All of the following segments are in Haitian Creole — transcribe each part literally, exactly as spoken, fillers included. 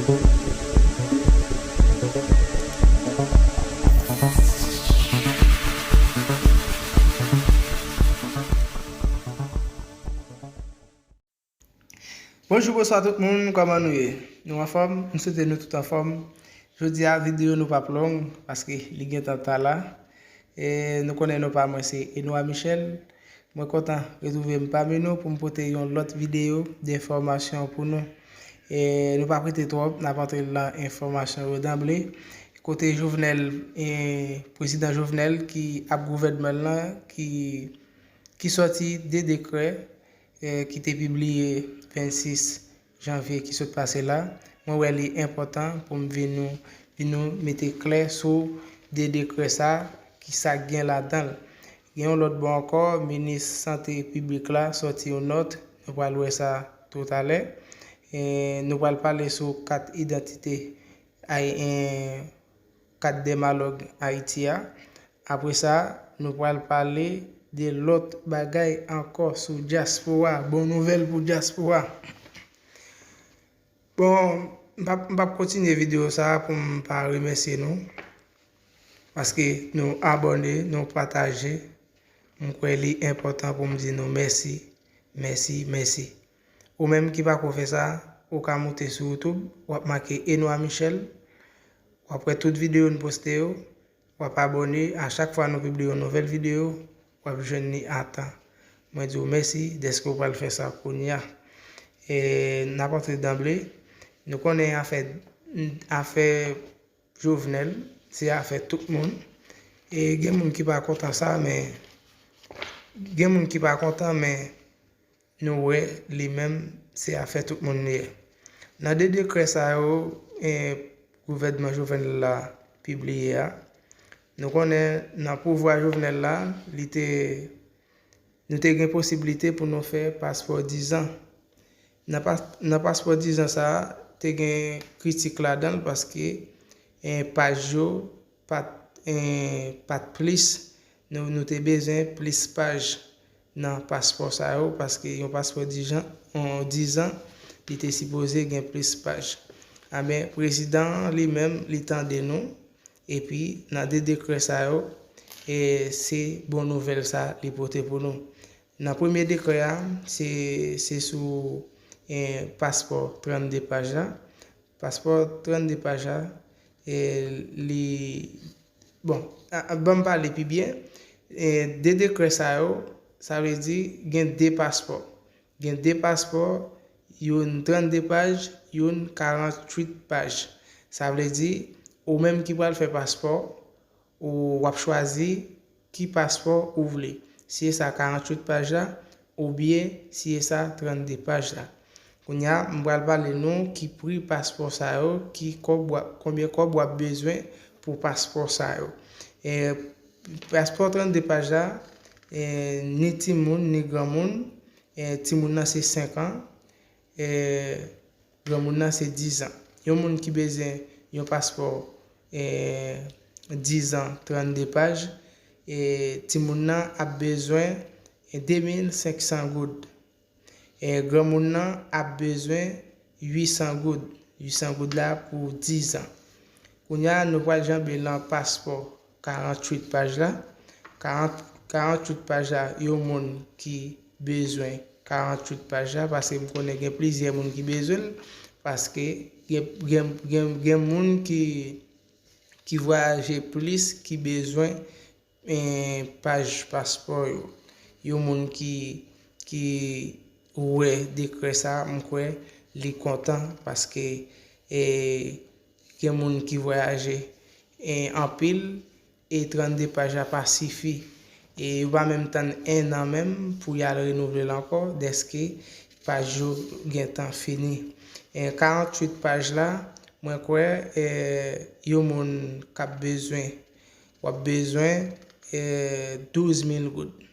Bonjou, bonswa tout moun, kòman nou ye? Nou anfòm? M swete nou tout anfòm. Jodi a, videyo nou p ap long, paske li gentan ta la. E nou konnen non pa mwen se Enoa Michel. Mwen kontan retwouve m pami nou pou m pote yon lòt videyo de enfòmasyon pou nou. E nou p ap rete twòp, n ap antre nan enfòmasyon yo danble. Kote Jovenel, e, prezidan Jovenel ki ap gouvènman l lan, ki, ki sòti de dekrè, e, ki te pibliye vennsis janvye ki sot pase la, mwen wè li enpòtan pou m vin nou, vin nou mete klè sou de dekrè sa, ki sa k gen ladan l. Gen yon lòt bò ankò, minis sante piblik la sòti yon nòt, nou pral wè sa toutalè. E nou pral pale sou kat idantite ay-, en, kat de malòg Ayiti a. Apre sa, nou pral pale de lòt bagay ankò sou dyaspora, bon nouvèl pou dyaspora. Bon, m p ap, m p ap kontinye videyo sa a pou m pa remèsye nou, paske nou abòne, nou pataje. M kwè li enpòtan pou m di nou mèsi, mèsi, mèsi. Ou menm ki pako fè sa, ou ka moute sou YouTube, w ap make Enoa Michel, w ap wè tout videyo n poste yo, w ap abòne, a chak fwa nou pibliye yon nouvèl videyo, w ap jwenn li a tan. Mwen di w mèsi dèske w pral fè sa kounye a. E n ap antre danble, nou konnen afè, afè Jovenel, se afè tout moun. E gen moun ki pa kontan sa, men gen moun ki pa kontan, men nou wè li menm, se afè tout moun li ye. Nan de dekrè sa yo, e, gouvènman Jovenel la pibliye a, nou konnen nan pouvwa Jovenel la, li te, nou te gen posiblite pou nou fè paspò dizan. Nan pas-, nan paspò dizan sa a, te gen kritik ladan l paske, e, paj yo pa t, e, pa t plis. Nou, nou te bezwen plis paj nan paspò sa yo, paske yon paspò dizan, yon dizan, li te sipoze gen plis paj. Anben, prezidan an li menm, li tande nou, epi nan de dekrè sa yo, e se bon nouvèl sa li pote pou nou. Nan premye dekrè a, se, se sou, e, paspò trannde paj la. Paspò trannde paj la, e, li, bon, a, a, ban m pale pi byen. E, de dekrè sa yo, sa vle di gen de paspò. Gen de paspò, youn trannde paj, youn karanntuit paj. Sa vle di, ou menm ki pral fè paspò, ou w ap chwazi ki paspò ou vle. Si e sa karanntuit paj la, oubyen si e sa trannde paj la. Kounye a, m pral pale nou ki pri paspò sa yo, ki kòb w ap, konbyen kòb w ap bezwen pou paspò sa yo. E, paspò trannde paj la, e, ni timoun, ni granmoun, e, timoun nan se senk an, e, granmoun nan se dizan. Yon moun ki bezwen yon paspò, e, dizan, trannde paj, e, timoun nan ap bezwen, e, de mil senk san goud. E, granmoun nan ap bezwen uit san goud. Uit san goud la pou dizan. Kounye a, nou pral janbe nan paspò karanntuit paj la. Karant, karanntuit paj la, yon moun ki bezwen karanntuit paj la, paske m konnen gen plizyè moun ki bezwen l, paske gen, gen, gen, gen moun ki, ki vwayaje plis, ki bezwen, e, paj paspò yo. Yon moun ki, ki wè dekrè sa, m kwè li kontan, paske, e, gen moun ki vwayaje, e, anpil, e trannde paj la pa sifi. E yo pa menm tann en an menm pou y al renouvle l ankò, dèske paj yo gentan fini. E karanntuit paj la, mwen kwè, e, yon moun k ap bezwen, w ap bezwen, e, douz mil goud.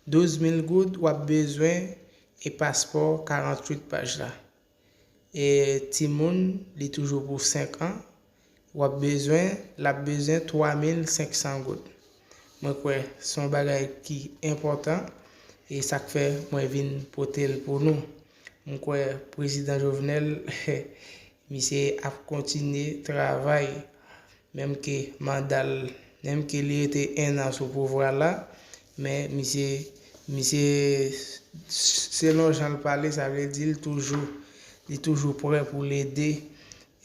Douz mil goud, w ap bezwen, e, paspò karanntuit paj la. E timoun, li toujou pou senk an, w ap bezwen, l ap bezwen twa mil senk san goud. Mwen kwè se yon bagay ki enpòtan, e sa k fè mwen vin pote l pou nou. M kwè prezidan Jovenel, misye ap kontinye travay, menm ke manda l, menm ke li rete en an sou pouvwa la, men misye, misye, selon jan l pale, sa vle di l toujou, li toujou prè pou l ede,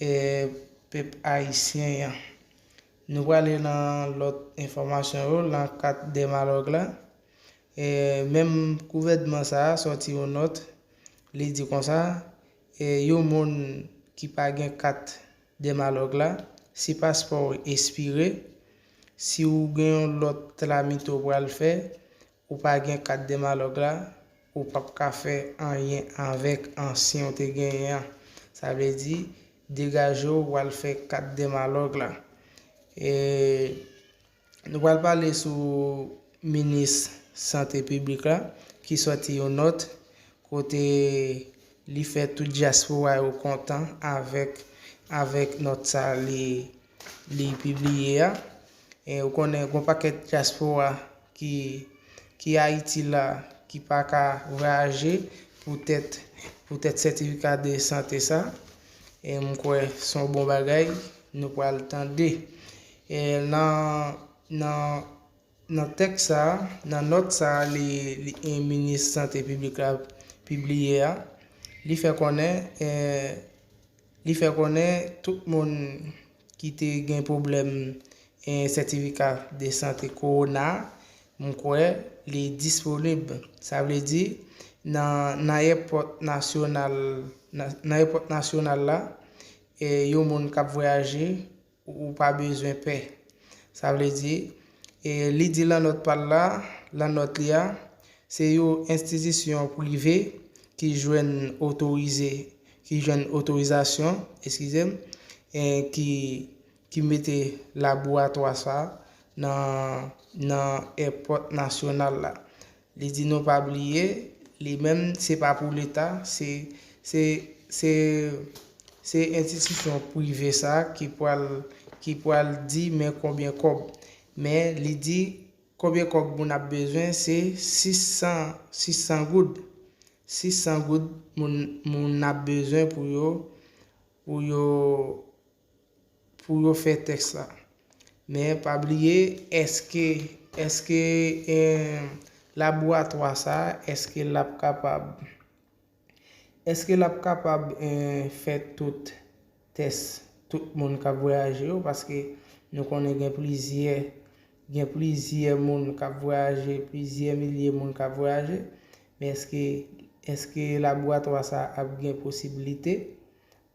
eh, pèp ayisyen an. Nou prale nan lòt enfòmasyon yo, nan kad dèmalòg la. E, menm gouvènman sa a sòti yon nòt, li di konsa, e, yon moun ki pa gen kat dèmalòg la, si paspò w espire, si w gen yon lòt tramite w pral fè, ou pa gen kat dèmalòg la, ou p ap ka fè anyen avèk ansyen w te genyen an. Sa vle di, degaje w, w al fè kat dèmalòg la. E, nou pral pale sou minis sante piblik la, ki sòti yon nòt kote li fè tout dyaspora yo kontan avèk, avèk nòt sa li, li pibliye a. E ou konnen, gon pakèt dyaspora ki, ki Ayiti la, ki pa ka vwayaje poutèt, poutèt sètifika de sante sa. E m kwè se yon bon bagay, nou pral tande. E nan, nan, nan tèks sa, nan nòt sa, li, li, e, minis sante piblik la pibliye a, li fè konnen, e, li fè konnen tout moun ki te gen pwoblèm, e, sètifika de sante kowona, m kwè li disponib. Sa vle di, nan, nan èpòt nasyonal, nan, nan èpòt nasyonal la, e, yon moun k ap vwayaje, ou, ou pa bezwen pè. Sa vle di, e, li di lan nòt pa l la, lan nòt li a, se yon enstitisyon prive ki jwenn otorize, ki jwenn otorizasyon, eskize m, e, ki, ki mete laboratwa sa nan, nan èpòt nasyonal la. Li di nou pa bliye, li menm se pa pou leta, se, se, se, se enstitisyon prive sa ki pral, ki pral di men konbyen kòb. Men li di konbyen kòb moun ap bezwen, se sis san, sis san goud. Sis san goud moun, moun ap bezwen pou yo, pou yo, pou yo fè tès la. Men pa bliye, èske, èske, eh, laboratwa sa, èske l ap kapab, èske l ap kapab, eh, fè tout tès tout moun k ap vwayaje yo? Paske nou konnen gen plizyè, gen plizyè moun k ap vwayaje, plizyè milye moun k ap vwayaje. Men èske, èske laboratwa sa ap gen posiblite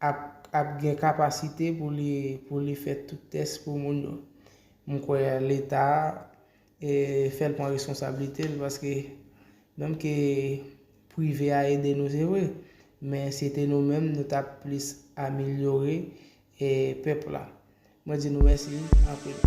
ap, ap gen kapasite pou li, pou li fè tout tès pou moun yo? M kwè leta, e, fè l pran responsablite l, paske menm ke prive a ede nou, se vre, men si te nou menm, nou t ap plis amelyore, e, pèp la. Mwen di nou mèsi anpil.